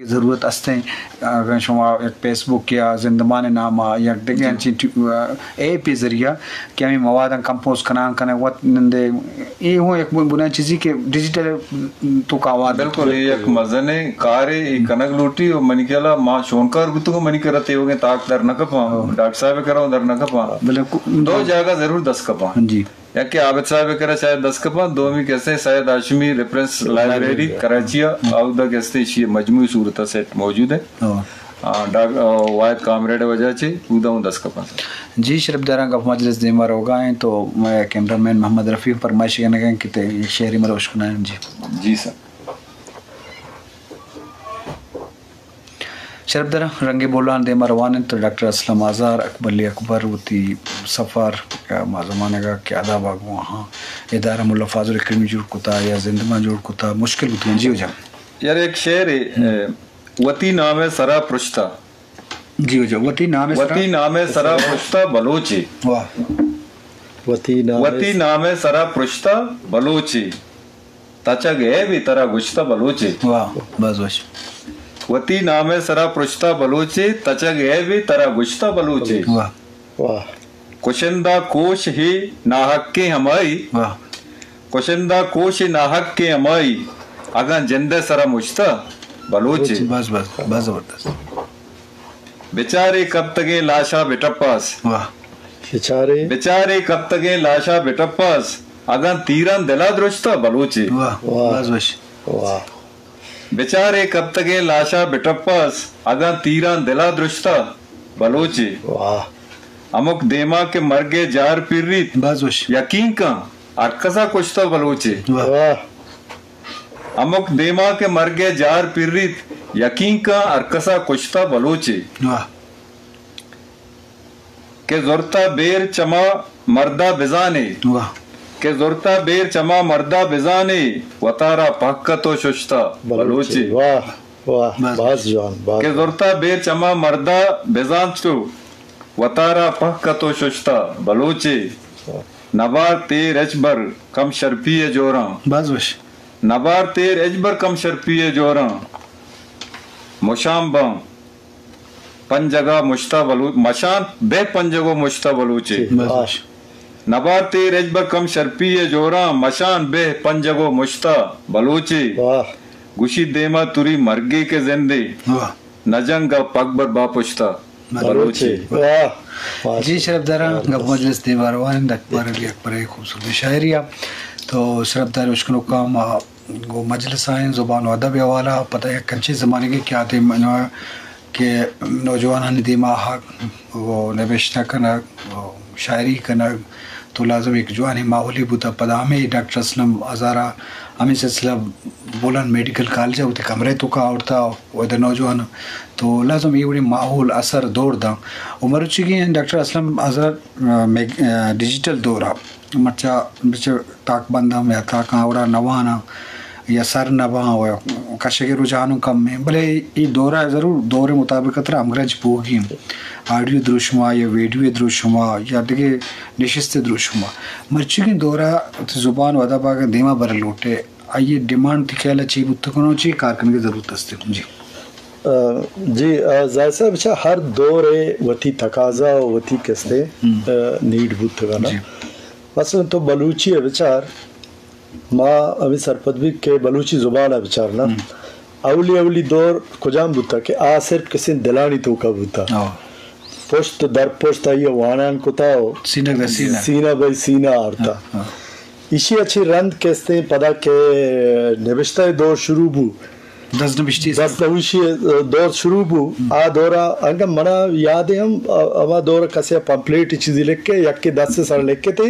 ضرورت است ایں۔ اگر شما یک فیس بک یا زندمان نام ءَ یک دگہ انچیں ٹی-، ایپ ءِ ذریعہ کہ ہمیں مواداں کمپوز کنان کنگ وت نندے، اے ہوں یک بن-، بنیادی چیزی کہ ڈیجیٹل تو کا آوار بالکل، اے یک مزنیں کارے، اے کنگ لوٹی و منی خیال ءَ ما شونکار بوتگوں، منی کرا تیوگیں تاک در نہ کپاں، ڈاکٹر صاحب ءِ کرا در نہ کپاں، بلے کو-، دو جاگہ ضرور دست کپاں۔ جی۔ یکے عابد صاحب ءِ کرا شاید دست کپاں، دومی کسے سید ہاشمی ریفرنس لائبریری کراچی ءَ، اودا کسے ایشی مجموعی صورت ءَ سیٹ موجود ہے۔ آ، ڈاک-، آ، واحد کامریڈ ءِ وجہ چے اودا ہوں دست کپاں۔ جی، شرپ داراں گپ مجلس دیما روگا ہیں تو میں کیمرہ مین محمد رفیع فرمائش کنگا ہیں کہ تے یک شعری مروش کنائیں۔ جی۔ جی سر۔ شرپ داراں رنگے بولان دیما روان انت تو ڈاکٹر اسلم آزار، اکبر علی اکبر وتی سفر یا ما زمانگا کہ ادب ءَ گوں آہاں ادارہ ملا فاضل کریمی جوڑ کتا یا زندمان جوڑ کتا، مشکل بوتگاں۔ جی ہو جان۔ یار ایک شعر ہے، اے، وتی نام ءِ سرا پرشتہ۔ جی ہو جان، وتی نام ءِ سرا۔ وتی نام ءِ سرا پرشتہ بلوچے۔ واہ۔ وتی نام ءِ وتی نام ءِ سرا پرشتہ بلوچے۔ تچگ ءِ بے ترا گشتہ بلوچے۔ واہ، باز وش۔ وتی نام ءِ سرا پرشتہ بلوچے، تچگ ءِ بے ترا گشتہ بلوچے۔ واہ۔ واہ۔ کشندہ کوش ہے ناحقیں ہمائی۔ واہ۔ کشندہ کوش ہے ناحقیں ہمائی، اگاں جند ءِ سرا مشتہ بلوچے۔ بس، بس، بس زبردست۔ بچارے کپتگیں لاشا بٹپاس۔ واہ۔ بچارے۔ بچارے کپتگیں لاشا بٹپاس، اگاں تیراں دلا درشتہ بلوچے۔ واہ، واہ۔ باز وش۔ واہ۔ بچارے کپتگیں لاشا بٹپاس، اگاں تیراں دلا درشتہ بلوچے۔ واہ۔ ہمک دیما کہ مرگ ءِ جار پریت، باز وش۔ یقین کن ہر کسا کشتہ بلوچے۔ واہ۔ واہ۔ ہمک دیما کہ مرگ ءِ جار پریت، یقین کن ہر کسا کشتہ بلوچے۔ واہ۔ کہ زرتہ بیر چما مردا بزانے۔ واہ۔ کہ زرتہ بیر چما مردا بزانے، وتارا پہک تو ششتہ بلوچے۔ واہ، واہ، بس۔ باز جوان، باز۔ کہ زرتہ بیر چما مردا بزان تو، وتارا پہک تو ششتہ بلوچے۔ نبار تیر اچ بر کم شرپی ءِ جوراں۔ باز وش۔ نبار تیر اچ بر کم شرپی ءِ جوراں۔ مشام باں پنجگا مشتہ بلو-، مشان بہ پنجگو مشتہ بلوچے۔ باز وش۔ نبار تیر اچ بر کم شرپی ءِ جوراں، مشان بہ پنجگو مشتہ بلوچے۔ واہ۔ گوشی دیما توری مرگے کہ زندے۔ واہ۔ نہ جنگ ءَ پگ بر با پشتا بلوچے۔ بلوچے۔ واہ، واہ۔ جی، شرپ داراں، گپ مجلس دیما روان انت، اکبر علی اکبر ءِ خوبصورت شاعری ءَ۔ تو شرپ دار اشکنوکاں ما گوں مجلس ءَ ایں، زبان و ادب ءِ حوالہ ءَ پدا یک انچیں زمانگے کہ آ دیم کہ نوجوانانی دیما آہگ و نبشتہ کنگ و شاعری کنگ تو لازم یک جوانیں ماحولے بوتا۔ پدا ہمے ڈاکٹر اسلم آزارا ہمے سلسلہ بولان میڈیکل کالج ءَ وتی کمرہ ءِ توکا آورتا و ادا نوجوان تو لازم اے وڑیں ماحول اثر دور داں۔ و مروچیگیں ڈاکٹر اسلم آزار، آ، میگ-، آ، ڈیجیٹل دور ءَ مرچا بچہ تاکبند ہم یا تاکاں اوڑا نواناں یا سر نہ باں و کشگ ءِ رجحان ہم کم ایں، بلے اے دور ءَ ضرور دور ءِ مطابق ءَ ترا ہمگرنچ بوگی انت۔ آڈیو دروشم ءَ یا ویڈیو دروشم ءَ یا دگہ نشست دروشم ءَ۔ مرچیگیں دور ءَ وتی زبان و ادب ءَ اگاں دیما بر لوٹ ئے، آئی ءِ ڈیمانڈ تئی خیال ءَ چی بوت کناں، چی کار کنگ ءِ ضرورت است؟ جی۔ آ، جی، آ، زاہد صاحب، اچھا، ہر دور ءِ وتی تقاضا و وتی کستے، ہم۔ آ، نیڈ بوت کناں۔ جی۔ مثلاً تو بلوچی ءَ بچار، ما ہمے سرپد بی کہ بلوچی زبان ءَ بچار نا۔ ہم۔ اولی اولی دور کجام بوتا کہ آ صرف کسیں دلانی توکا بوتا۔ ہاں۔ پشت در پشت آئی ءَ وانان کتا و سینہ بہ سینہ۔ سینہ بہ سینہ آرتا۔ ہاں، ہاں۔ ایشی ءَ چہ رند کستیں پدا کہ نبشتہ ءِ دور شروع بو۔ دست نبشتی است۔ دست نبشتی ءِ دور شروع بو۔ ہم۔ آ دورا انگا منا یاد ہے ہم، ہما دورا کسے پمپلیٹ چیزی لکھے، یکے دست سر لکھے تے،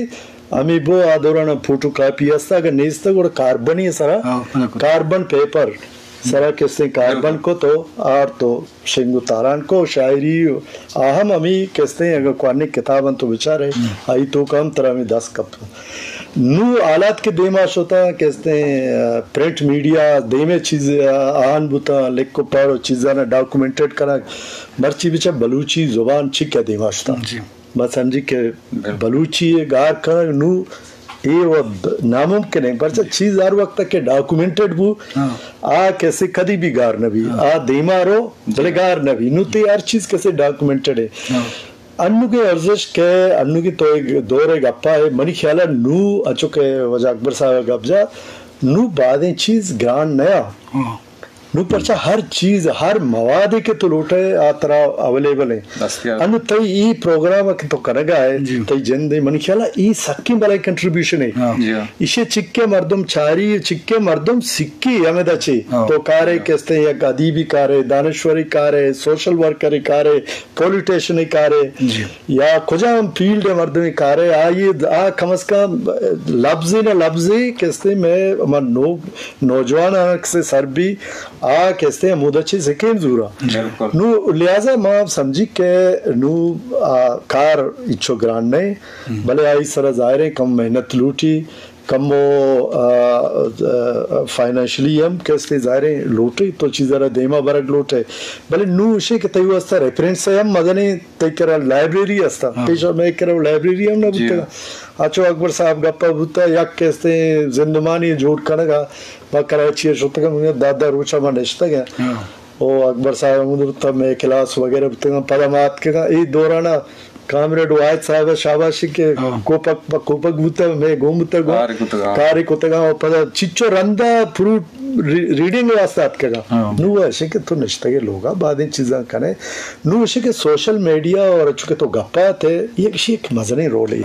ہمے بو آ دوران فوٹو کاپی ہستا، اگر نیست گڑا کاربنی سرا، ہاں، بالکل۔ کاربن پیپر سرا کسے کاربن بالکل۔ کو تو آر تو شنگ و تالان کو شاعری و آ ہم ہمے کستے اگر کوانی کتاب انت تو بچارے، ہم۔ آئی تو کم ترا ہمے دست کپ۔ نو حالات کے دیما شتا کستے، آ، پرنٹ میڈیا دیمے چیز، آ، آن بوتا، لکھ و پڑھ و چیزانا ڈاکومنٹڈ کنگ۔ مرچی بچا بلوچی زبان چکا دیما شتا۔ جی۔ ما سمجھی کہ بالکل۔ بلوچی ءِ گار کنگ نوں اے وَ ناممکن اِنت، پرچا چیز ہر وقت کہ ڈاکومنٹڈ بو، آ کسے کدی بھی گار نہ بی۔ آ دیما رو، بلے گار نہ بی۔ نوں تئی ہر چیز کسے ڈاکومنٹڈ اِنت۔ انوگیں ارزشت کہ انوگیں تو اے دور ءِ گپا ئے، منی خیالا نوں انچو کہ واجہ اکبر صاحب ءَ گپ جا، نوں بازیں چیز گران نیا۔ نوں پرچا ہر چیز، ہر موادے کہ تو لوٹئے، آ ترا اویلیبل اِنت۔ انوں تئی اے پروگرام کہ تو کنگا ئے، تئی جند ءِ، منی خیالا اے سکیں بلائیں کنٹریبیوشن اِنت۔ ایشی چکے مردم چاری، چکے مردم سکی ہمدا چے۔ تو کارے کہ استیں، یک ادیبی کارے، دانشوری کارے، سوشل ورکری کارے، پولیٹیشنی کارے، یا کجام فیلڈ ءِ مردمے کارے، آئی آ کم از کم لبزے نہ لبزے کہ استیں مئے ہما نو-، نوجوان آنک سے سر بی، آ کہ استیں ہمودا چے سکین زورا۔ نوں لہذا ما سمجھی کہ نوں آ کار اچو گران نہ، بلے آئی سرا ظاہر اِنت کم محنت لوٹی، کمو، آ، آ، فائنانشلی ہم کہ استیں ظاہر اِنت لوٹے، تو چیز را دیما برگ لوٹے۔ بلے نوں اشے کہ تئی واسطہ ریفرنس ہم مزنیں، تئی کرا لائبریری استا۔ پیشا مئے کرا لائبریری ہم نہ بوتگا۔ اچو اکبر صاحب گپا بوتا، یک کہ استیں زندمانی جوڑ کنگا، ما کراچی ءَ شتگا، من دہ دہ روچا ما نشتگا۔ او اکبر صاحب ہمود بوتا، مئے کلاس وغیرہ بوتگا، پدا ما اتکگا۔ اے دورانا کامریڈ واحد صاحب ءَ شاباشی کہ کوپگ پہ کوپگ بوتہ، مئے گون بوتہ، گون کارے کتگاں۔ کارے کتگاں و پدا چچو رندا پروف ری-، ریڈنگ واسطہ اتکگاں۔ نوں اشے کہ تو نشتگے لوگا بازیں چیزاں کنے۔ نوں اشے کہ سوشل میڈیا اور چونکہ تو گپا تے، یہ کسی ایک مزنیں رولے۔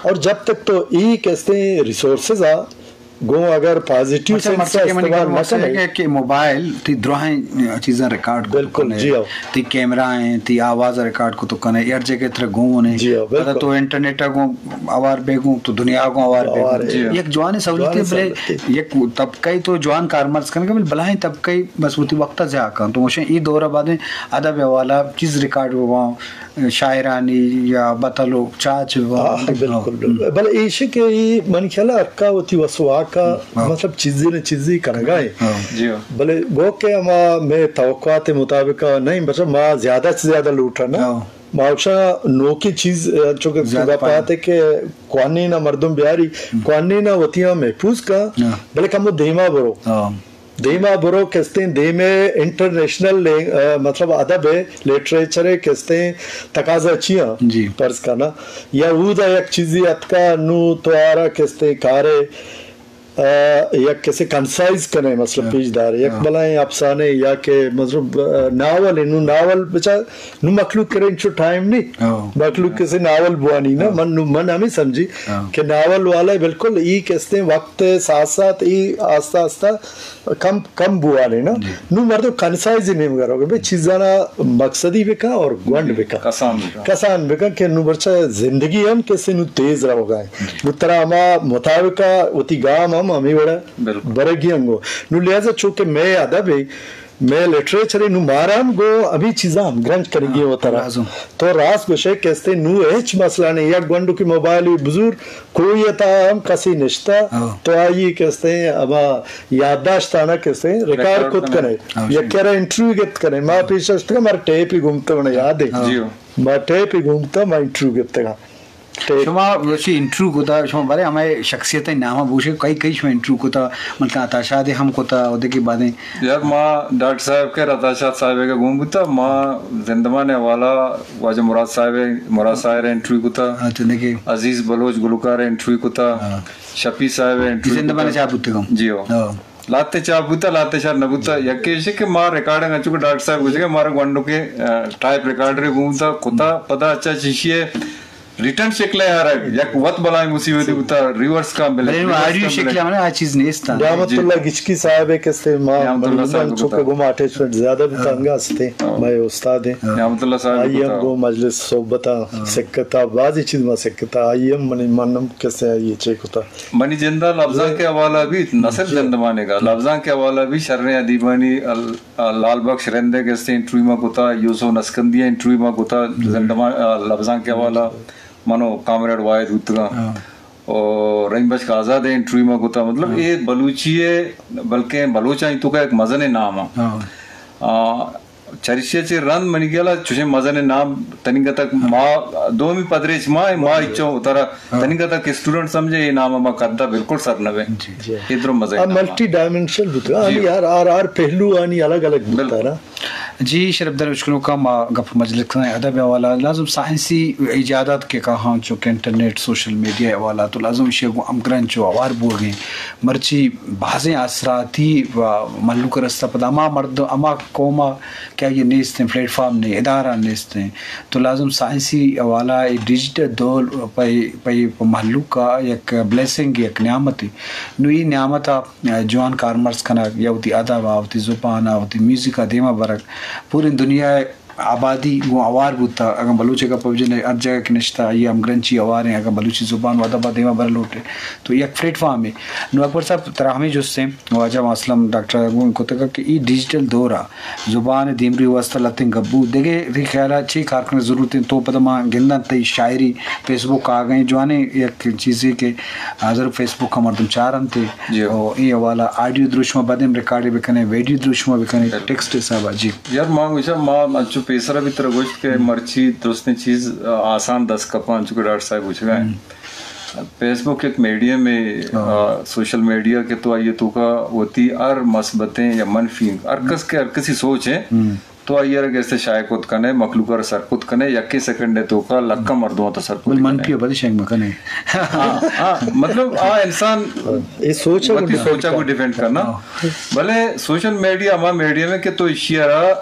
اور جب تک تو ای کستے ریسورسز آ گوں اگر پازیٹیو اچھا، سینس ءَ مرچی کہ منی استعمال گل نہ مسئلہ کنئے۔ ہے کہ موبائل تئی دراہیں چیزاں ریکارڈ کت بالکل، کنئے۔ جی ہاں۔ تئی کیمرہ ایں، تئی آواز ریکارڈ کت کنئے، ہر جگہ ترا گون ایں۔ جی ہاں، پدا بالکل۔ تو انٹرنیٹ ءَ گوں اوار بے گوں، تو دنیا گوں اوار بے گوں۔ اوار ہے۔ جی ہاں۔ یک جوانیں سہولتے جوانیں بلے سہولتے۔ یک طبقہ تو جوان کارمرز کنگا، بلے بلاہیں طبقہ بس وتی وقت ضیاع کن۔ تو مشے ای دور بعد ادب حوالہ چیز ریکارڈ بواں۔ شاعرانی یا بتل و چاچ و آ، بالکل، بالکل۔ بلے ایشی کہ ای من خیال ءَ حقا وتی وسواک ءَ ہاں۔ مطلب چیزی نہ چیزی کنگا ہے۔ ہاں۔ جی ہاں۔ بلے گو کہ ہما مئے توقعات مطابق نہیں، بچا ما زیادہ سے زیادہ لوٹا نا۔ ہاں۔ ما اوشا نوکی چیز، چونکہ زیادہ خدا پائیں۔ پاتے کہ کوانی نہ مردم بیاری، ہم۔ کوانی نہ وتیاں محفوظ کا، ہاں۔ بلے کمو دیما برو۔ ہاں۔ دیما برو کستیں دیمے انٹرنیشنل لینگ-، آ، مطلب ادب ءِ، لٹریچر ءِ کستیں تقاضا چیاں؟ جی۔ فرض کنا یا اودا یک چیزی اتکا نوں تو آرا کستیں کارے، آ، یک کسے کنسائز کنے مسئلہ ہاں۔ پیش دارے۔ یک ہاں۔ بلائیں افسانے یا کہ مطلب، آ، ناول ہے، نوں ناول بچا نوں مخلوق کرے انچو ٹائم نہیں۔ ہاں۔ مخلوق کسے ناول بوانی نا، ہاں۔ من نوں، من ہمیں سمجھی ہاں۔ کہ ناول والا بالکل ای کستیں وقت ءِ ساتھ ساتھ ای آستہ آستہ کم، کم بوانے نا۔ جی۔ نوں مردم کنسائز نیمگا روگا، بھئی چیزانا مقصدی بکا اور گونڈ بکا۔ کسان بکا۔ کسان بکا کہ نوں برچا زندگی ہم کسے نوں تیز روگا ہے۔ جی۔ نوں ترا ہما مطابقہ وتی گام ہم ہمیں وڑا بالکل۔ برگی انگو۔ نوں لہذا چونکہ مئے ادب ہے، مئے لٹریچر ہے، نوں مارا ہم گو ہمیں چیزاں ہمگرنچ کنگی ہاں، وترا۔ لازم۔ تو راست گوشے کستے نوں ہچ مسئلہ نہیں، یک گونڈو کی موبائل بزور کوئی تا ہم کسی نشتا، ہاں۔ تو آئی کستے ہما یادداشت آنا کستے ریکارڈ ریکارڈ کت کنے۔ کنے۔ ہاں، یک جی۔ کرا انٹرویو گت کنے۔ ما پیش اشتگا مارا ٹیپ ہی گمتا، منا یاد ہے۔ ہاں۔ جی ہاں۔ ما ٹیپ ہی گمتا، ما انٹرویو گتگا۔ ٹیپ۔ شما وشی انٹرویو کتا، شما بارے ہمے شخصیت نام بوشے، کئی کئی شما انٹرویو کتا، مطلب عطا شاد ہم کتا، او دگہ بادیں۔ یار ما ڈاکٹر صاحب کے عطا شاد صاحب کے گون بوتا، ما زندمان حوالہ واجہ مراد صاحب، مراد صاحب انٹرویو کتا۔ اچھا، دگہ۔ عزیز بلوچ گلوکار انٹرویو کتا۔ ہاں۔ شفیع صاحب انٹرویو زندمان کتا۔ چا بوتگم۔ جی ہو۔ ہاں۔ لاتے چا بوتا، لاتے چا نہ بوتا۔ یکے ایشی کہ ما ریکارڈنگ انچو کہ ڈاکٹر صاحب گوشگا مارا گونڈو کے، آ، ٹائپ ریکارڈر گون بوتا، کتا پدا اچھا چیشی ہے۔ ریٹن شکل ہے یار، یک وت بلائیں مصیبتی بوتا، ریورس کا ملے، بلے ریورس آڈیو کا ملے۔ شکل ہے، ہمیں آ چیز نیست ہے۔ نعمت جی۔ اللہ گچکی صاحب ہے کستے ما نعمت اللہ صاحب منی کو چونکہ بتا۔ گو ما اٹیچمنٹ زیادہ بوتا ہاں۔ انگا استے، ہاں۔ مئے استاد ہیں۔ نعمت اللہ صاحب آئی کو ہم بتا۔ گو مجلس صحبتا ہاں۔ سکتا، بعضی چیز ما سکتا، آئی ہم منی منم کستے آئی چے کتا۔ منی جند ءَ لبزانک ءِ حوالہ بیت، نہ صرف جی۔ زندمانے گا، لبزانک ءِ حوالہ بیت، شریں ادیبانی ال-، لال بخش رند ءِ گستے انٹرویو ما کتا، یوسف نسکندی ءِ انٹرویو ما کتا، زندمان، آ، لبزانک ءِ حوالہ من و کامریڈ واحد بوتگاں۔ ہاں۔ اور رحیم بخش آزاد ءِ انٹرویو ما کتا، مطلب، ہاں۔ اے بلوچی ءِ، بلکہ بلوچانی توکا ایک مزنیں نام ہے۔ ہاں۔ آ، چریشی ءَ چہ رند منی خیال ءَ چوشیں مزنیں نام تنیگا تک ما دومی پدریچ ما، ما اچو ترا تنیگا تک اسٹوڈنٹ سمجھے، اے نام ما کدا بالکل سر نہ بیں۔ جی۔ اے درو مزنیں نام۔ ملٹی ڈائمنشنل بوتگ، آنی ہر، ہر، ہر پہلو آنی الگ الگ بوتگ نا۔ جی، شرف دار اشکنوکا، ما گپ مجلس کنیں ادب حوالہ، لازم سائنسی ایجادات کہ کہاں چو کہ انٹرنیٹ، سوشل میڈیا حوالہ تو لازم شے گو ہمگرنچ و ہوار بوگیں۔ مرچی بازیں آسراتی و مہلوک رستہ پدا ہما مرد، ہما قوم کہ آئی نیست ہیں، پلیٹ فارم نہیں، ادارہ نیست ہیں، تو لازم سائنسی حوالہ ءَ ڈیجیٹل دور پہ، پہ، پہ مہلوک ءَ یک بلیسنگ، یک نعمت ہے۔ نو یہ نعمت ءَ جوان کارمرز کنگ یا وتی ادب ءَ، وتی زبان ءَ، وتی میوزک ءَ دیما برگ، پوریں دنیا ءِ آبادی گوں ہوار بوتگ۔ اگاں بلوچ ءِ گپ بجن، ہر جاگہ کہ نشتہ، آئی ہمگرنچی ہوار ہیں۔ اگاں بلوچی زبان و ادب ءَ دیما بر لوٹے تو یک پلیٹ فارمے۔ نو اکبر صاحب، ترا ہمیں جست ہیں، واجہ اسلم ڈاکٹر ءَ گوں کتگ کہ ای ڈیجیٹل دور ءَ زبان ءِ دیمروی ءِ واستہ لہتیں گپ بوت۔ دگہ تئی خیال ءَ چی کار کنگ ضرورت انت؟ تو پدا ما گنداں تئی شاعری فیس بک ءَ آگئیں، جوانیں یک چیزے کہ حاضر فیس بک ءَ مردم چارنت۔ جی۔ او اے حوالہ آڈیو دروشم ءَ بدیں ریکارڈ بکنے، ویڈیو دروشم ءَ بکنے، ٹیکسٹ حساب ءَ۔ جی۔ یار، ما گوشاں، ما انچو پیسرا بھی ترا گوشت کہ مرچی درستیں چیز، آ، آسان دست کپاں، انچو کہ ڈاکٹر صاحب گوشگ ءَ انت۔ فیس بک یک میڈیم ہے، آ، سوشل میڈیا کہ تو آئی توکا وتی ہر مثبتیں یا منفی، ہر کس کے ہر کسی سوچ ہے، تو آئی ءَ را گیستے شائع کت کنے، مخلوق ءَ را سر کت کنے، یکے سیکنڈ ءِ توکا لکھاں مردماں تو سر کت بل کنے۔ منفی ءَ بدی شنگ مکنے۔ ہاں، ہاں، مطلب آ انسان اے سوچ ءَ وتی گڈا سوچ ءَ گڈا ڈیپینڈ کرنا۔ ہاں۔ بلے سوشل میڈیا ہما میڈیم ہے کہ تو ایشی ءَ را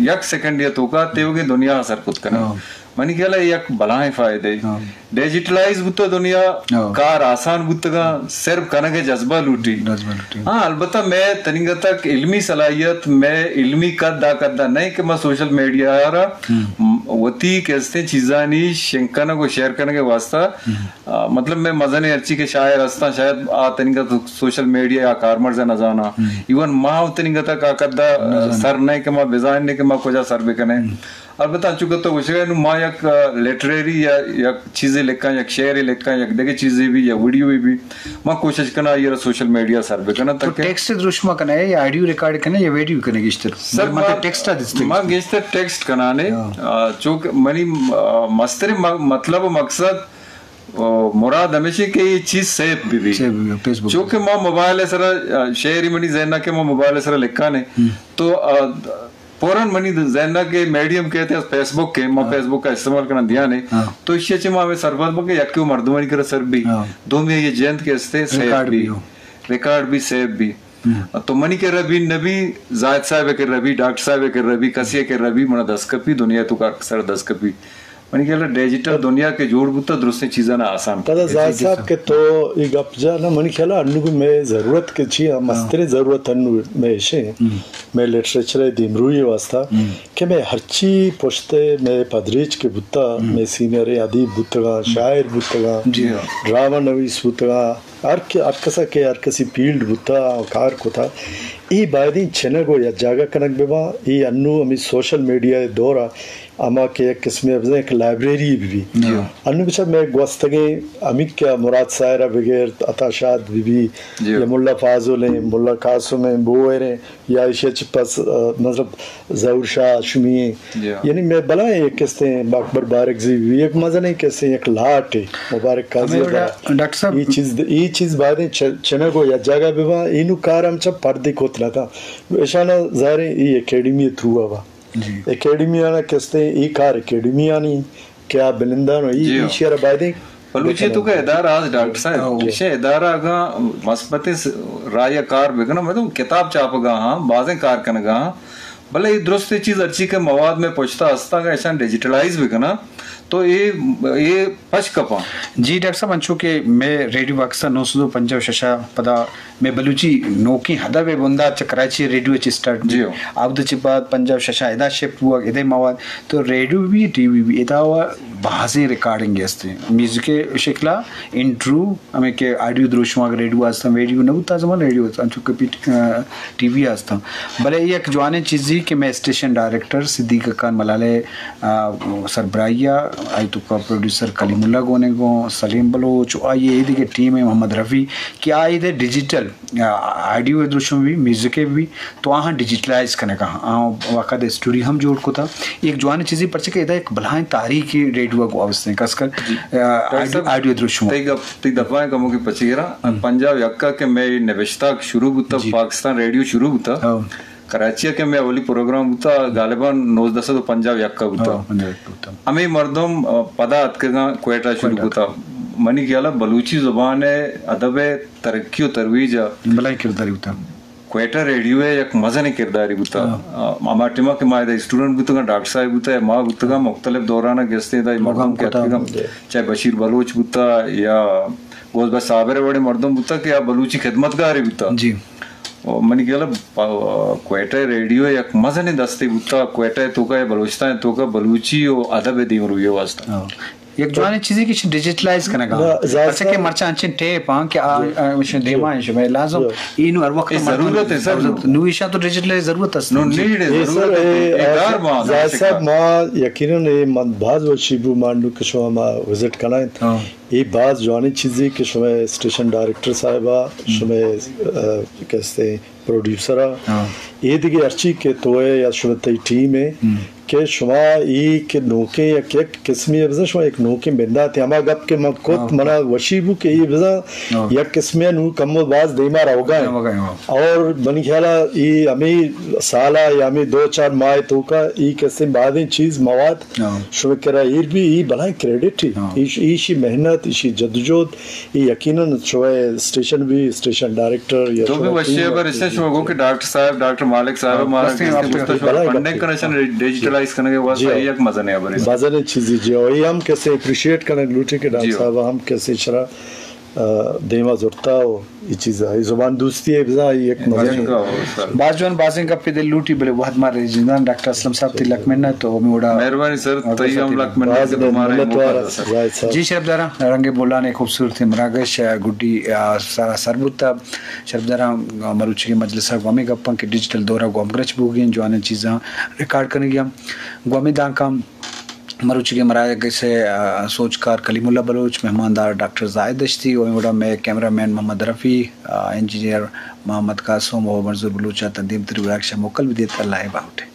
یک سیکنڈ ءِ توکا تیوگیں دنیا ءَ سر کت کنے۔ ہاں۔ منی خیال ءَ یک بلاہیں فائدہ ہے۔ ہاں۔ ڈیجیٹلائز بوتگ دنیا، ہاں۔ کار آسان بوتگاں، صرف کنگ ءِ جذبہ لوٹی۔ جذبہ لوٹی۔ ہاں، البتہ مئے تنیگا تک علمی صلاحیت، مئے علمی قد آ قد ءَ نہ کہ ما سوشل میڈیا ءَ را، ہم۔ م-، وتی کہ استیں چیزانی شنگ کنگ و شیئر کنگ ءِ واستہ، ہم۔ آ، مطلب مئے مزنیں ہرچی کہ شاعر ہستاں، شاید آ تنیگا تو سوشل میڈیا یا کارمرز ءَ نہ زاناں۔ ہم۔ ایون ما ہم تنیگا تک آ قد ءَ نہ زاناں۔ سر نہ کہ ما بزانیں کہ ما کجا سر بکنیں۔ ہم۔ البتہ انچو کہ تو گوشگ ءَ نوں ما یک، آ، لٹریری یا یک چیزے لکھاں، یک شعرے لکھاں، یک دگہ چیزے بھی یا ویڈیوے بھی، ما کوشش کناں آئی ءَ را سوشل میڈیا سر بکناں تو تاکہ ٹیکسٹ دروشم ءَ کنے یا آڈیو ریکارڈ کنے یا ویڈیو کنے گیشتر؟ سر، مطلب ما، ٹیکسٹ ءَ دست ما گیشتر ٹیکسٹ کنانے، ہاں۔ آ، چونکہ منی، آ، مستریں م-، مطلب و مقصد، آ، مراد ہمیش ہے کہ یہ چیز سیف بھی بھی۔ سیف بھی بھی، فیس بک۔ چونکہ ما موبائل ءِ سرا، آ، شعری منی ذہن ءَ کہ ما موبائل ءِ سرا لکھانے، ہم۔ تو، آ، فوراً منی ذہن ءَ کہ میڈیم کہتے ہیں فیس بک کے، ما ہاں۔ فیس بک کا استعمال کرنا دیا نے۔ ہاں۔ تو اسی اچھے ما ہمیں سرپد بکے یکی و مردمانی کرا سر بھی۔ ہاں۔ دومی یہ جینت کے استے سیف ریکارڈ بھی۔ بھی ہو۔ ریکارڈ بھی سیف بھی۔ ہم۔ تو منی کرا بھی نبی، زاہد صاحب کرا بھی، ڈاکٹر صاحب کرا بھی، کسی کرا بھی، منا دست کپی، دنیا تو کار سر دست کپی۔ منی خیال ءَ ڈیجیٹل دنیا کہ جوڑ بوتا، درستیں چیزاں آسان پدا کت۔ زاہد صاحب کہ تو اے گپ جا نا، منی خیال ءَ انو کہ مئے ضرورت کہ چی، ہاں، مستریں ضرورت انو مئے ایشیں، ہم۔ مئے لٹریچر ءِ دیمروئی ءِ واستہ، ہم۔ کہ مئے ہرچی پشت ءَ مئے پدریچ کہ بوتا، ہم۔ مئے سینئر ادیب بوتگاں، ہم۔ شاعر بوتگاں، جی ہاں۔ ڈرامہ نویس بوتگاں، ہر کہ، ہر کسا کہ ہر کسی فیلڈ بوتا، کار کتا، اے بایدیں چنگ و یک جاگہ کنگ ببا۔ اے انو ہمیں سوشل میڈیا ءِ دور ءَ ہما کہ یک قسمے بزاں یک لائبریری بہ بی۔ جی۔ انو بچار مئے گوستگیں ہمے کہ مراد ساحر ءَ بگر، عطا شاد بہ بی، جی۔ یا ملا فاضل ایں، ملا قاسم ایں، بوہر ایں، یا ایشی ءَ چہ پس، آ، مطلب ظہور شاہ ہاشمی ایں۔ جی۔ یعنی مئے بلاہیں یک قسطیں اکبر بارکزئی بہ بی، یک مزنیں قسطیں یک لاٹ ایں، مبارک قاضی ہمے وڑا ءِ۔ ڈاکٹر صاحب اے چیز، اے چیز بایدیں چ-، چنگ و یک جاگہ ببا، اینو کار ہم چہ پردے کت نہ کن۔ اشانا ظاہریں اے اکیڈمی ءِ تھرو ءَ با۔ جی۔ اکیڈمیانا کستیں اے کار اکیڈمیانی کہ آ بنندان و ای، جی ہاں۔ ایشی ءَ را بایدیں بلوچی ءِ توکا ادارہ آز ڈاکٹر صاحب، ہاں۔ ایشی ادارہ اگاں مثبتیں س-، راہ ءَ کار بکناں، مطلب کتاب چاپگا ہاں، بازیں کار کنگا ہاں، بلے اے درستیں چیز ہرچی کہ مواد مئے پشتا ہستاں، اگاں ایشاں ڈیجیٹلائز بکناں تو اے، اے پش کپاں۔ جی ڈاکٹر صاحب، انچو کہ مئے ریڈیو پاکستان نو سد و پنجاہ و شش ءَ پدا مئے بلوچی نوکیں ادب ءِ بندات چہ کراچی ریڈیو ءَ چہ اسٹارٹ بی۔ جی ہو۔ آ وھد ءَ چہ بعد پنجاہ و شش ءَ ادا شفٹ بوگ، ادے مواد تو ریڈیو بی، ٹی وی بی، ادا و بازیں ریکارڈنگ است ایں۔ میوزک ءِ شکل ءَ انٹرو، ہمیں کہ آڈیو دروشماگ ریڈیو است ایں، ویڈیو نہ بوتا زمان ریڈیو است، انچو کہ پی-، آ، ٹی وی است ایں۔ بلے یک جوانیں چیزی کہ مئے اسٹیشن ڈائریکٹر صدیق خان ملالہ ءِ، آ، سربراہی ءَ آئی توکا پروڈیوسر کلیم اللہ گون ایں، گوں سلیم بلوچ، آئی ءِ ایدگہ ٹیم ایں، محمد رفیع، کہ آ ایدے ڈیجیٹل، آ، آڈیو ءِ دروشم بی، میوزک ءِ بی، تو آہاں ڈیجیٹلائز کنگا، آہاں واقعہ اسٹوڈیو ہم جوڑ کتا۔ ایک جوانیں چیزے، پرچہ کہ ادا ایک بلاہیں تاریخی ریڈیو ءَ گوں وابستہ ایں، خاص کر، جی۔ آ، ڈاکٹر آڈیو، صاحب، آڈیو ءِ دروشم۔ تئی گپ، تئی دپاں کموکے پچ گراں۔ ہم۔ پنجاہ و یک ءَ کہ مئے نبشتہ شروع بوتا، جی۔ پاکستان ریڈیو شروع بوتا۔ ہاں۔ کراچی ءَ کہ مئے اولی پروگرام بوتا، غالباً نوزدہ سد و پنجاہ و یک ءَ بوتا۔ ہاں، پنجاہ و یک ءَ بوتا۔ ہمے مردم، آ، پدا اتکگاں، کوئٹہ شروع کوئٹہ۔ کتا۔ منی خیال ءَ بلوچی زبان ءِ ادب ءِ ترقی و ترویج ءَ بلاہیں کردارے بوتا۔ کوئٹہ ریڈیو ءِ یک مزنیں کردارے بوتا۔ ہاں۔ آ، ہما ٹائم ءَ کہ ما ادا اسٹوڈنٹ بوتگاں، ڈاکٹر صاحب بوتا، ما بوتگاں، مختلف دوران ءَ گستے ادا اے مردم مردم کہ کتا۔ اتکگاں، چاہے بشیر بلوچ بوتا یا غوث بخش صابر ءِ وڑیں مردم بوتا کہ آ بلوچی خدمتگارے بوتا۔ جی۔ و منی خیال ءَ پ-، کوئٹہ ریڈیو یک مزنیں دستے بوتا، کوئٹہ ءِ توکا یا بلوچستان ءِ توکا بلوچی و ادب ءِ دیمروی ءِ واسطہ۔ ہاں۔ یک جوانیں چیزے کہ ڈیجیٹلائز کنگا۔ نہ، زاہد پرچہ کہ صاحب۔ مرچاں انچیں ٹیپ آں کہ آ، جی۔ آ، شمئے جی۔ دیما ایں، شمئے لازم۔ جی۔ اے نوں ہر وقت اے مردم ضرورت ایں، سر۔ نوں ایشاں تو ڈیجیٹل ضرورت است۔ نوں جی۔ نیڈ ایں، اے سر، ضرورت ایں، اے، اے آ، ڈار باں، زاہد صاحب، ما یقیناً اے من باز وشی بو مانڈو کہ شما ما وزٹ کنائیں۔ ہاں۔ اے باز جوانیں چیزے کہ شمئے اسٹیشن ڈائریکٹر صاحبا، ہم۔ شمئے، آ، کستے پروڈیوسر ءَ، ہاں۔ اے دگہ ہرچی کہ تو ئے یا شما تئی ٹیم ایں، ہم۔ کہ شما اے کہ نوکیں یک، یک قسمے ءَ بزاں شما یک نوکیں بنداتے، ہما گپ کہ من کت، ہاں۔ منا وشی بو کہ اے بزاں ہاں۔ یک قسمے ءَ نوں کم و باز دیما روگا ایں۔ روگا ایں، ہاں۔ اور منی خیال ءَ اے ہمے سال ءَ یا ہمے دو چار ماہ ءِ توکا اے قسم بازیں چیز مواد ہاں۔ شما کرا ایر بی، اے بلاہیں کریڈٹ ایں۔ ہاں۔ ایش-، ایشی محنت، ایشی جدوجہد، اے یقیناً شمئے اسٹیشن بی، اسٹیشن ڈائریکٹر یا تو بی شمئے وشی ٹیم ءَ ہبر اشتے، شما گو کہ ڈاکٹر صاحب، ڈاکٹر مالک صاحب، ہاں، مارا بس گستے، آپ گستے، شما بلاہیں فنڈنگ گپے۔ کنشن ڈیجیٹلائز کنگ ءِ واسطہ جی۔ اے یک مزنیں ہبرے۔ مزنیں چیزے جی، اے ہم کسے اپریشیٹ کنگ لوٹیں کہ ڈاکٹر جی۔ صاحب ہم کسے شرا، آ، دیما زرتا و اے چیز ءَ، اے زبان دوستی ءِ بزاں اے یک مزنیں۔ باز جوان، بازیں گپے دل لوٹی، بلے وہد مارا رجیندان۔ ڈاکٹر اسلم صاحب، تئی لک منت و ہمے وڑا مہربانی سر، تئی ہم لک منت کہ تو مارا اے موقع داتا۔ زاہد صاحب۔ جی شرپ داراں، رنگ بولان ءِ خوبصورتیں مراگش، آ، گڈی، آ، سرا سر بوتا۔ شرپ داراں، آ، مروچی ءِ مجلس ءَ گوں ہمے گپاں کہ ڈیجیٹل دور ءَ گوں ہمگرنچ بوگی ایں، جوانیں چیزاں ریکارڈ کنگی ایں۔ گوں ہمے دانکاں مروچیگیں مراگش ءِ، آ، سوجکار کلیم اللہ بلوچ، مہماندار ڈاکٹر زاہد دشتی، و ہمے وڑا مئے کیمرہ مین محمد رفیع، آ، انجینئر محمد قاسم و منظور بلوچ ءَ تاں دیمتری مراگش ءَ موکل بدیت۔ اللہ ءِ باہوٹ۔